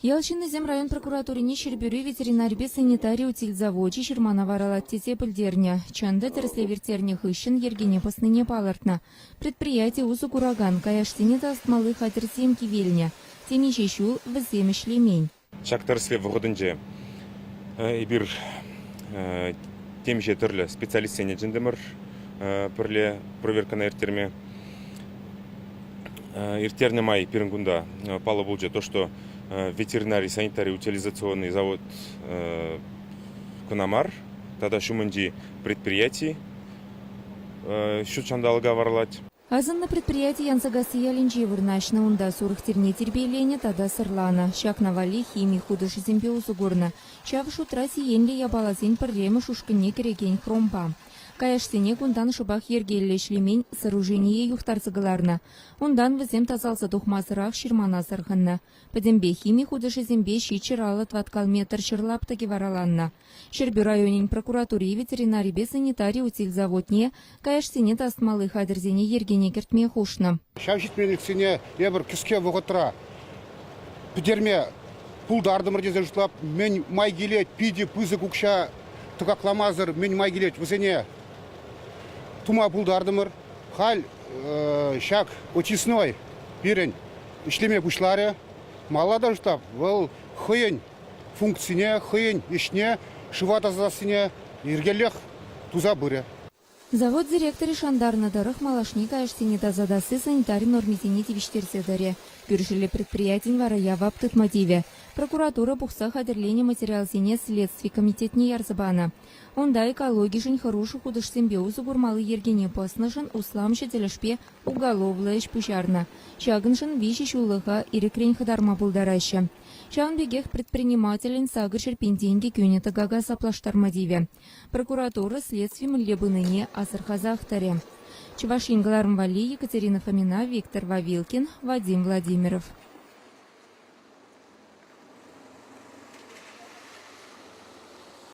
Ял ҫыннисем район прокуратурине Ҫӗрпӳри ветеринарипе санитари утильзавочӗ ҫырмана варалать тесе пӗлтернӗ. Чӑн та, тӗрӗслев ирттернӗ хыҫҫӑн йӗркене пӑснине палӑртнӑ. Предприяти усӑ куракан каяшсене тасатмалли хатӗрсем кивелнӗ. Темиҫе ҫул вӗсем ӗҫлемен. Ҫак тӗрӗслев вӑхӑтӗнче эпир темиҫе тӗрлӗ специалистсене чӗнтӗмӗр пӗрле проверкӑна ирттерме. Ирттернӗ май пирӗн кунта паллӑ пулчӗ то, что ветеринари санитари утилизационный завод кӑна мар, тата ҫумӗнчи предприяти ҫут ҫанталӑка варалать. Асӑннӑ предприяти Янсакасси ялӗнче вырнаҫнӑ. Унта сурӑх тирне тирпейленӗ тата сӑрланӑ. Ҫакна валли хими хутӑшӗсемпе усӑ курнӑ. Ҫав шутра сиенлӗ япаласен пӗрремӗш ушкӑнне кӗрекен хромпа. Каяшсене кунтан шӑпах йӗркеллӗ ӗҫлемен сооружение юхтарса кӑларнӑ. Унтан вӗсем тасалса тухмасӑрах ҫырмана сӑрхӑннӑ. Пӗтӗмпе хими хутӑшӗсемпе ҫичҫӗр тӑваткал метр ҫӗр лаптӑкӗ вараланнӑ. Ҫӗрпӳ районӗн прокуратури ветеринарипе санитари утильзаводне каяшсене тасатмалли хатӗрсене йӗркене кӗртме хушнӑ. Ҫав ҫитменлӗхсене эпир кӗске вӑхӑтра пӗтерме пултартӑмӑр тесе шутлап. Мӗн май килет, питӗ пысӑк укҫа тӑкакламасӑр мӗн май килет, вӗсене тума пултартӑмӑр. Халь ҫак очистной пирӗн ӗҫлеме пуҫларӗ. Малалла та шутлап, вӑл хӑйӗн функцине, хӑйӗн ӗҫне, шыва тасатассине йӗркеллех туса пырӗ. Завод директорӗ шантарнӑ тӑрӑх, малашне каяшсене тасатасси санитари нормисене тивӗҫтерсе тӑрӗ. Кӳршӗллӗ предприятин вара явап тытма тивӗ. Прокуратура пухса хатӗрленӗ материалсене следстви комитетне ярса панӑ. Унта экологишӗн хӑрушӑ хутӑшсемпе усӑ курмалли йӗркене пӑснӑшӑн усламҫӑ тӗлӗшпе уголовлӑ ӗҫ пуҫарнӑ. Ҫакӑншӑн виҫӗ ҫуллӑха ирӗкрен хӑтарма пултараҫҫӗ. Ҫавӑн пекех предпринимателӗн 800 пин тенкӗ кӳнӗ тӑкака саплаштарма тивӗ. Прокуратура следстви мӗнле пынине асӑрхасах тӑрӗ. Чӑваш Ен кӑларӑм валли Екатерина Фомина, Виктор Вавилкин, Вадим Владимиров.